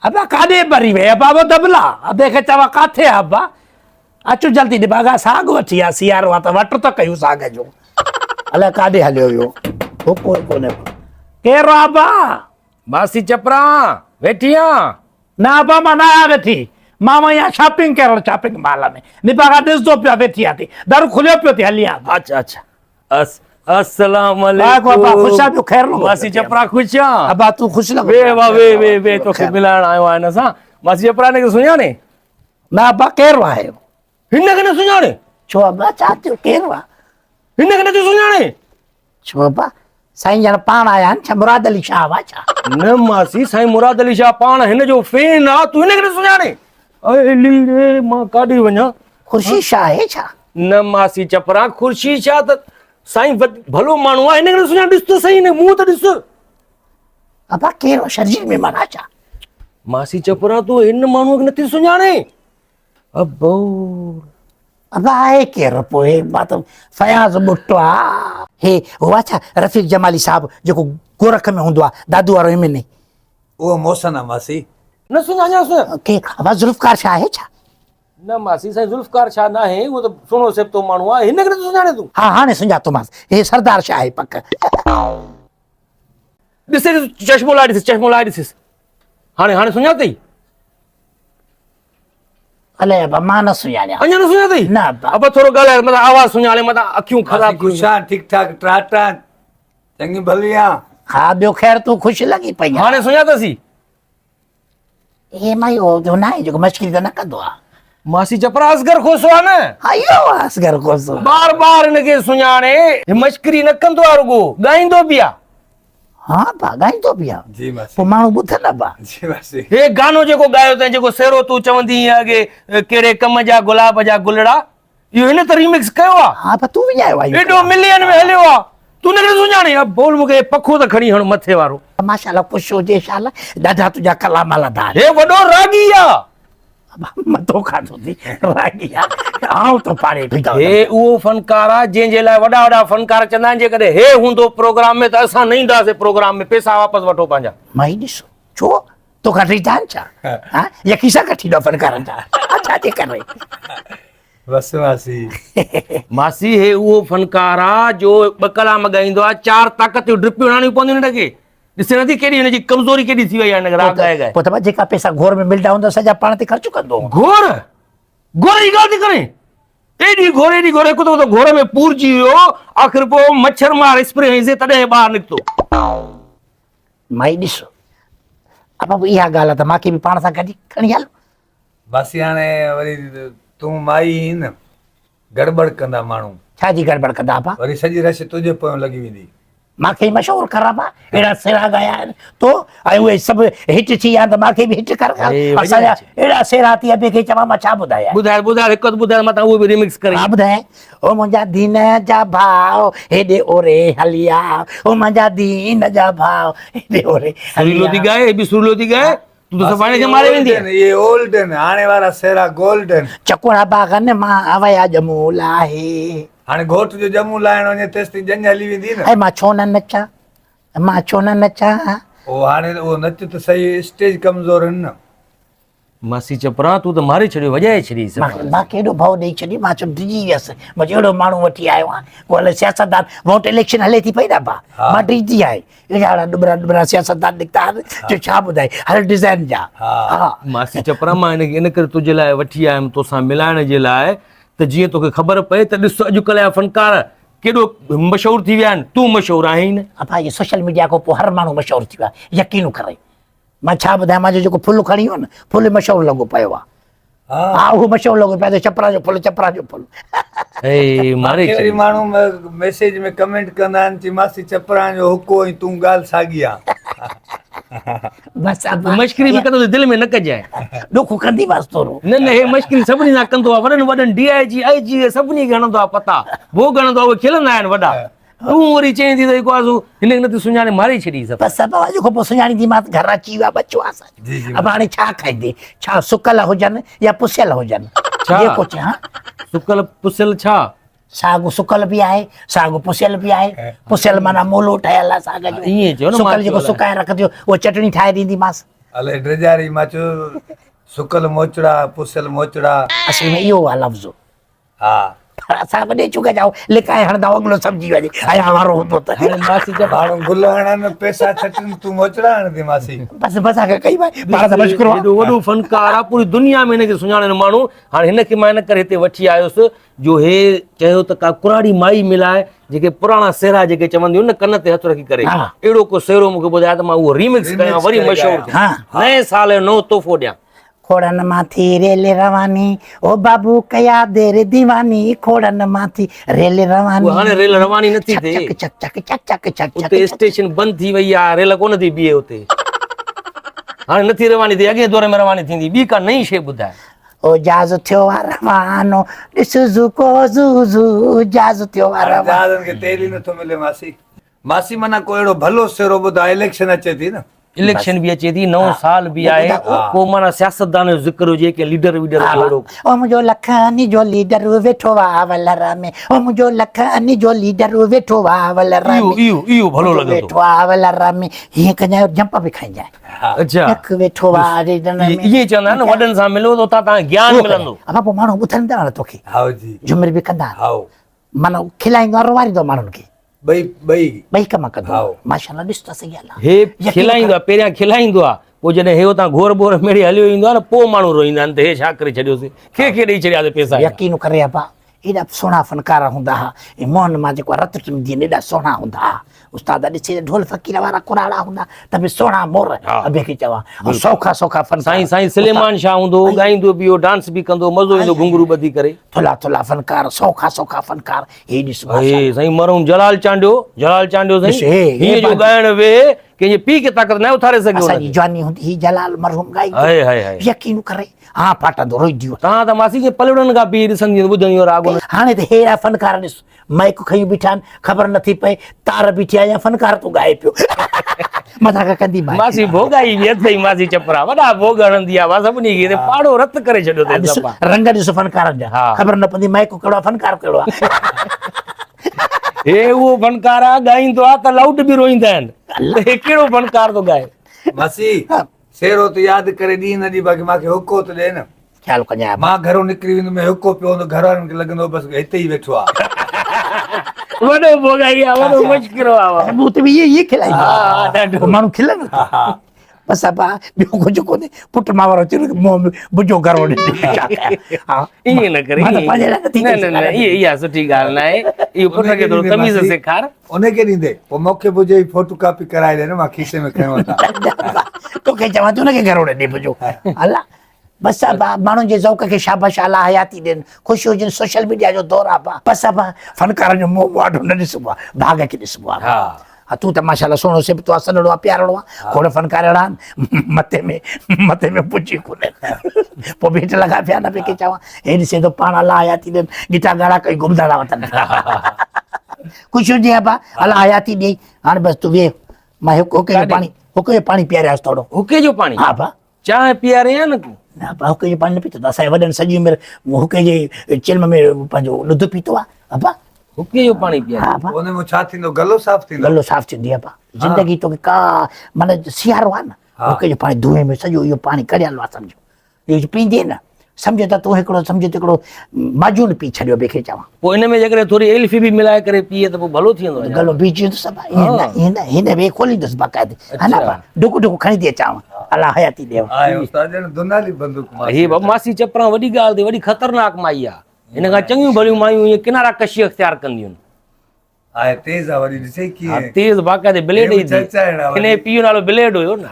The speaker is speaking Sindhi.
ابا ڪاڏي مري وئي ابا اهو دٻلا ابي کي چوان ڪاٿي آ ابا اچ جلدي نڀاڳا ساڳ وٺي آ سيارو آ ته وٽ ته ڪيون ساڳ جو الائي ڪاڏي هليو ويو حڪم ئي ڪونهي ڪير آ ابا ماسي چپران ويٺي آن نه ابا مان نه آيان ويٺي مان وئي آهيان شاپنگ ڪرڻ شاپنگ مال ۾ نڀاڳا ڏسندو پيو ويٺي آ ٿي در کليو پيو ٿي هلي آ اچ اچ اس السلام عليڪم ابا خوش آ پيو خير لڳو ماسي چپرا خوش آ ابا تون خوش لڳو وي وا وي وي وي توکي ملائڻ آيو آهيان هن سان ماسي چپرا هن کي سڃاڻي نه ابا ڪير آهي هن کي نه سڃاڻي ڇو ابا ڇا ٿيو ڪير آ هن کي نه ٿي سڃاڻي ڇو ابا سائين ڄڻ پاڻ آيا آهن ڇا مراد علي شاهه آ ڇا نه ماسي سائين مراد علي شاهه پاڻ هن جو فين آ تون هن کي نه سڃاڻي اي لي ري مان ڪاڏي وڃان خورشيد شاهه آهي ڇا نه ماسي چپرا خورشيد شاهه ته سائين ڀلو ماڻهو آ هن کي نه سڃاڻ ڏس ته سهي نه منهن ته ڏس ابا ڪير آ شرجيل ميمڻ آ ڇا ماسي چپرا تون هن ماڻهو کي نٿي سڃاڻي ابو ابا آهي ڪير پوء مان ته فياض ٻٽو آ هي هو آ ڇا رفيق جمالي صاحب جيڪو گورک ۾ هوندو آ دادو وارو ايم اين اي اهو محسن آ ماسي نه سڃاڻ سڃاڻ ڪير ابا ذوالفقار شاهه آهي ڇا نه ماسي سائين ذوالفقار شاهه ناهي اهو ته سهڻو سيبتو ماڻهو آهي هن کي نه ٿو سڃاڻين تون ها هاڻي سڃاتومانس هي سردار شاهه آهي پڪ ڏسي ڏس چشمو لائي ڏسس چشمو لائي ڏسس هاڻي هاڻي سڃاتئي الائي ابا مان نه سڃاڻيان اڃا نه سڃاتئي نه ابا ابا ٿورو ڳالهاء متان آواز سڃاڻي متان اکيون خراب ٿي خوش آن ٺيڪ ٺاڪ ٽاٽ آن چڱي ڀلي آن ها ٻيو خير تون خوش لڳي پئي هاڻي سڃاتسي هي مائي اهو جو ناهي جيڪو مشڪري ته نه ڪندو آ. ماسي چپرا اصغر کوسو آ نه. ها اهو آ اصغر کوسو. بار بار هن کي سڃاڻي. هي مشڪري نه ڪندو آ رڳو ڳائيندو به آ. ها با ڳائيندو به آ. جي ماسي. پوء ماڻهو ٻڌن با. جي ماسي. هي گانو جيڪو ڳايو اٿئين جيڪو سهرو تون چوندي هئين اڳي ڪهڙي ڪم جا گلاب جا گلڙا اهو هن ته ريمڪس ڪيو آ. ها پر تون وڃايو آ اهو. ايڏو ملين ۾ هليو آ. تون هن کي سڃاڻين اب بول مون کي پکو ته کڻي هڻ مٿي وارو. ماشاءالله خوش هجي شال ڏاڍا تنهنجا ڪلام لڌا. هي وڏو راڳي آ. مٿو کاڌو ٿي راڳي آ آئون ٿو پاڙي بيٺا. هي اهو فنڪار آ جنهن جي لاء وڏا وڏا فنڪار چوندا آهن جيڪڏهن هي هوندو پروگرام ۾ ته اسان نه اينداسين پروگرام ۾ پيسا واپس وٺو پنهنجا. مائي ڏسو ڇو توکان ڊڄندا آهن ڇا؟ ها يا کيسا ڪٺي ڏو فنڪارن جا ڇا جي ڪري؟ بس ماسي. ماسي هي اهو فنڪار آ جو ٻه ڪلام ڳائيندو آ چار طاقتيون ڊرپيون هڻاڻيون پونديون هن کي ڏسين نٿي ڪيڏي هن جي ڪمزوري ڪيڏي ٿي وئي آ هن کي راڳ ڳائي ڳائي. پوء ته جيڪا پئسا گهور ۾ ملدا هوندا سڄا پاڻ تي خرچ ڪندو هوندو. گهور؟ گهور جي ڳالهه ٿي ڪرين؟ ايڏي گهور ايڏي گهور هڪ دفعو ته گهور ۾ پورجي ويو آخر پوء مڇر مار اسپري هنئيسين تڏهن ٻاهر نڪتو. مائي ڏس ابا پوء اها ڳالهه آ ته ماکي به پاڻ سان گڏ کڻي هل. ماسي هاڻي وري تون مائي هين نه گڙٻڙ ڪندا ماڻهو. ڇا جي گڙٻڙ ڪندا ابا؟ وري سڄي رش تنهنجي پويان لڳي ويندي. ماکي ئي مشهور ڪر ابا اهڙا سهرا ڳايا آهن تو ۽ اهي سڀ هٽ ٿي ويا آهن ته ماکي به هٽ ڪر اسان جا اهڙا سهرا ٿي ابي کي چوان مان ڇا ٻڌايان. ٻڌاء ٻڌاء هڪ اڌ ٻڌاء متان اهو به ريمڪس ڪرين. ها ٻڌايان او منهنجا دين جا ڀاء هيڏي اوري هلي آ او منهنجا دين جا ڀاء هيڏي اوري هلي سريلو ٿي ڳائي هي به سريلو ٿي ڳائي تون ته سڀاڻي کي ماري ويندي اهي اولڊ آهن هاڻي وارا سهرا گولڊ آهن. چڪوڙا باغن مان ويا ڄمون لاهي. هاڻي گهوٽ جو ڄمون لاهڻ وڃي تيستائين ڄڃ هلي ويندي نه. ۽ مان ڇو نه نچان مان ڇو نه نچان. او هاڻي اهو نچ ته سهي اسٽيج ڪمزور آهن نه. ماسي چپران تون ته ماري ڇڏيو وڄائي ڇڏيئي سڀ. مان کي ايڏو ڀؤ ڏئي ڇڏيئي مان چيو ڊڄي ويس مان چيو اهڙو ماڻهو وٺي آيو آهيان ڪو الائي سياستدان ووٽ اليڪشن هلي ٿي پئي نه ابا مان ڊڄندي آهي اهڙا اهڙا ڏٻرا ڏٻرا سياستدان نڪتا آهن جو ڇا ٻڌائي هر ڊزائن جا ها. ماسي چپران مان هن کي ان ڪري تنهنجي لاء وٺي آيم توسان ملائڻ جي لاء ته جيئن توکي خبر پئي ته ڏس اڄڪلهه جا فنڪار ڪيڏو مشهور ٿي ويا آهن تون مشهور آهين ئي نه. ابا هي سوشل ميڊيا کان پوء هر ماڻهو مشهور ٿي ويو آهي يقين ڪري. مان ڇا ٻڌايان مان جو جيڪو ڦل کڻي ويو نه ڦل مشهور لڳو پيو آ ها اهو مشهور لڳو پيو چپرا جو ڦل چپرا جو ڦل اي ماري وري ماڻهو ميسيج ۾ ڪمينٽ ڪندا آهن چي ماسي چپرا جو حڪو ۽ تون ڳالهه ساڳي آ بس ابا مشڪري به ڪندو دل ۾ نه ڪجانء ڏک ڪندي بس ٿورو نه نه هي مشڪري سڀني سان ڪندو آ وڏن وڏن ڊي I جي آء جي سڀني کي هڻندو آ پتا ڀوڳ هڻندو آ اهي کلندا آهن وڏا تون وري چئين ٿي ته هڪ آسو هن کي نٿي سڃاڻي ماري ڇڏي سڀ. بس ابا اڄ کان پوء سڃاڻينديمانس گهر اچي ويو آ ٻچو آ اسان جو ابا هاڻي ڇا کائيندي ڇا سڪل هجن يا پسيل هجن ڇا جيڪو چئين ها سڪل پسيل ڇا ساڳ سڪل به آهي ساڳ پسيل به آهي پسيل معنيٰ مولو ٺهيل آ ساڳ جو ائين چئو نه سڪل جيڪو سڪائي رکنديو اهو چٽڻي ٺاهي ڏينديمانس. الائي ڊيڄاري مان چيو سڪل موچڙا پسيل موچڙا. اصل ۾ اهو آ لفظ. ها. پر اسان وڏي چڪ جا لڪائي هڻندا اڳلو سمجهي وڃي حيا وارو هوندو ته. هاڻي ماسي چپ. ماڻهو گل هڻن پئسا ڇٽن تون موچڙا هڻندين ماسي. بس بس آ ڪئي ڀائي پاڻ ته مشڪرو آ. ايڏو وڏو فنڪار آ پوري دنيا ۾ هن کي سڃاڻن ماڻهو هاڻي هن کي مان ان ڪري هتي وٺي آيس جو هي چيو ته ڪا ڪراڙي مائي ملائي جيڪي پراڻا سهرا جيڪي چونديون نه ڪن تي هٿ رکي ڪري اهڙو ڪو سهرو مونکي ٻڌاء ته مان اهو ريمڪس ڪيان وري مشهور ٿيان نئين سال جو نئون تحفو ڏيان. کوڙن مان ٿي ريل رواني او بابو ڪيا دير ديواني کوڙن مان ٿي ريل رواني. هاڻي ريل رواني نٿي ٿئي. چڪ چڪ چڪ چڪ چڪ چڪ چڪ. اتي اسٽيشن بند ٿي وئي آ ريل ڪونه ٿي بيهي اتي. هاڻي نٿي رواني ٿئي اڳئين دور ۾ رواني ٿيندي ٻي ڪا نئين شيء ٻڌاء. او جاز ٿيو آ روانو ڏس زو ڪو زو زو جاز ٿيو آ روانو. جهازن کي تيل ئي نٿو ملي ماسي. ماسي معنيٰ ڪو اهڙو ڀلو سهرو ٻڌاء اليڪشن اچي ٿي نه. اليڪشن به اچي ٿي نئون سال به آهي ڪو معنيٰ سياستدان جو ذڪر هجي ڪنهن ليڊر ويڊر جو اهڙو. او منهنجو لکن جو ليڊر ويٺو آ ولر ۾، او منهنجو لکن جو ليڊر ويٺو آ ولر ۾. اهو اهو اهو ڀلو لڳندو. ويٺو آ ولر ۾، هيئن ڪنجايو جمپ به کائينجانء. اڇا. لک ويٺو آ ريڊن ۾. ائين چوندا آهن نه وڏن سان ملو ته اتان تان گيان ملندو. ابا پوء ماڻهو ٻڌن ٿا نه توکي. هائو جي. جهمر به ڪندا آهن. هائو. معنيٰ کلائيندو آ روئاريندو آ ماڻهن کي. ٻئي ٻئي. ٻئي ڪم ڪندو آ. هائو. ماشاءالله ڏس ته سهي الله. هي کلائيندو آ پهريان کلائيندو آ پوء جڏهن هي اتان گهور ٻور ميڙي هليو ايندو آ نه پوء ماڻهو روئيندا آهن ته هي ڇا ڪري ڇڏيوسين کي کي ڏئي ڇڏياسين پئسا. يقين ڪري ابا ايڏا سهڻا فنڪار هوندا ها ۽ منهن مان جيڪو رت ٽمندي آهن ايڏا سهڻا هوندا ها استاد ڏسي ته ڍول فقير وارا ڪراڙا هوندا ته به سهڻا مور ابي کي چوان ۽ سوکا سوکا فنڪار سائين سائين سليمان شاهه هوندو هو ڳائيندو به هو ڊانس به ڪندو هو مزو ايندو گهنگهرو ٻڌي ڪري. ٿلها ٿلها فنڪار سوکا سوکا فنڪار هي ڏس هي سائين مرحوم جلال چانڊيو جلال چانڊيو سائين هي جو ڳائڻ ويهي ڪنهن جي پيء کي طاقت نه اٿاري سگهيو اسان جي جواني هوندي هي جلال مرحوم ڳائيندو هاء هاء هاء يقين ڪري ها ڦاٽندو روئيندي هئس. توهان ته ماسي جيئن پلڙن کان بيهي ڏسندي هئين ٻڌندي هئين راڳ. هاڻي ته ههڙا فنڪار ڏس مائيڪ کنيون بيٺا آهن خبر نٿي پئي تار بيٺي آهي يا فنڪار ٿو ڳائي پيو. مٿان کان ڪندي مائي. ماسي ڀوڳائي به اٿئي ماسي چپرا وڏا ڀوڳ هڻندي آ سڀني کي هتي پاڙو رت ڪري ڇڏيو اٿئي ڏس صفا. رنگ ڏس فنڪارن جا خبر نه پوندي مائيڪ ڪهڙو آ فنڪار ڪهڙو آ. هي اهو فنڪار آ ڳائيندو آ ته لائوڊ به روئيندا آهن هي ڪهڙو فنڪار ٿو ڳائي. ماسي سيرو ته ياد ڪري ڏينهن نه ڏي باقي مان کي حڪو ته ڏي نه. خيال ڪجانء ابا. مان گهرو نڪري ويندم ۽ حڪو پيو هوندو گهر وارن کي لڳندو بس هتي ئي ويٺو آ. وڏو ڀوڳائي آ وڏو مشڪرو آ. مون ته به ائين ئي کلائيندو آ. ها ڏاڍو. ماڻهو کلن ٿا. بس ابا ٻيو ڪجهه ڪونهي پٽ مان وارو چيو منهن ۾ بجو گهرو ڏي ڇا ڪيان. ها ائين نه ڪر مان ته پنهنجي لاء نٿي نه نه نه اها سٺي ڳالهه ناهي اهو پٽ کي ٿورو تميز سيکار. ان کي ڏيندي پوء مون کي به جي فوٽو ڪاپي ڪرائي ڏي نه مان کيسي ۾ کنيو اٿان. توکي چوان ٿو ان کي گهروڙي ڏي منهنجو الا بس ابا ماڻهن جي ذوق کي شابش الا حياتي ڏين خوش هجن سوشل ميڊيا جو دور آ ابا بس ابا فنڪارن جو منهن مهاڏو نه ڏسبو آ ڀاڳ کي ڏسبو آ ها تون ته ماشاءالله سهڻو سبتو آ سنهڙو آ پيارڙو آ کوڙ فنڪار اهڙا آهن مٿي ۾ مٿي ۾ پڇي ڪونهي پوء به هيٺ لڳا پيا نه پي کي چوان هي ڏسي ٿو پاڻ الا حياتي ڏين گٽا ڳاڙها ڪئي گهمندا ٿا وتن خوش هجين ابا الله حياتي ڏئي هاڻي بس تون ويهه مان هڪ حڪي جو پاڻي حڪي جو پاڻي پياريانس ٿورو. حڪي جو پاڻي؟ ها ابا. چانهه پيارين يا نه تون؟ نه ابا حڪي جو پاڻي نه پيتو اسان جي وڏن سڄي عمر حڪي جي چلم ۾ پنهنجو ڏڌ پيتو آ ابا. حڪي جو پاڻي پيارين؟ ها ابا. ان مان ڇا ٿيندو گلو صاف ٿيندو؟ گلو صاف ٿيندي ابا زندگي توکي ڪا معنيٰ سيارو آ نه حڪي جو پاڻي دونهين ۾ سڄو اهو پاڻي ڪڙيل آ سمجهو اهو پيئندين نه سمجهه ته تون هڪڙو سمجهه ته هڪڙو معجون پي ڇڏيو ٻئي کي چوان. پوء ان ۾ جيڪڏهن ٿوري ايلفي به ملائي ڪري پيئي ته پوء ڀلو ٿي ويندو آهي. گلو بيهجي ويندس ابا ائين نه ائين نه هن وي کوليندس باقاعدي ها نه ابا ڍڪ ڍڪ کڻي ٿي اچانو الله حياتي ڏيو. آهي استاد ڄڻ دنالي بندوق ماسي هي ماسي چپران وڏي ڳالهه اٿئي وڏي خطرناڪ مائي آهي هن کان چڱيون ڀليون مايون ائين ڪنارا ڪشي اختيار ڪنديون آهن. آهي تيز آ وري ڏسي ڪيئن. ها تيز باقاعدي بليڊ ئي ٿي. هن جي پيء جو نالو بليڊ هيو نه.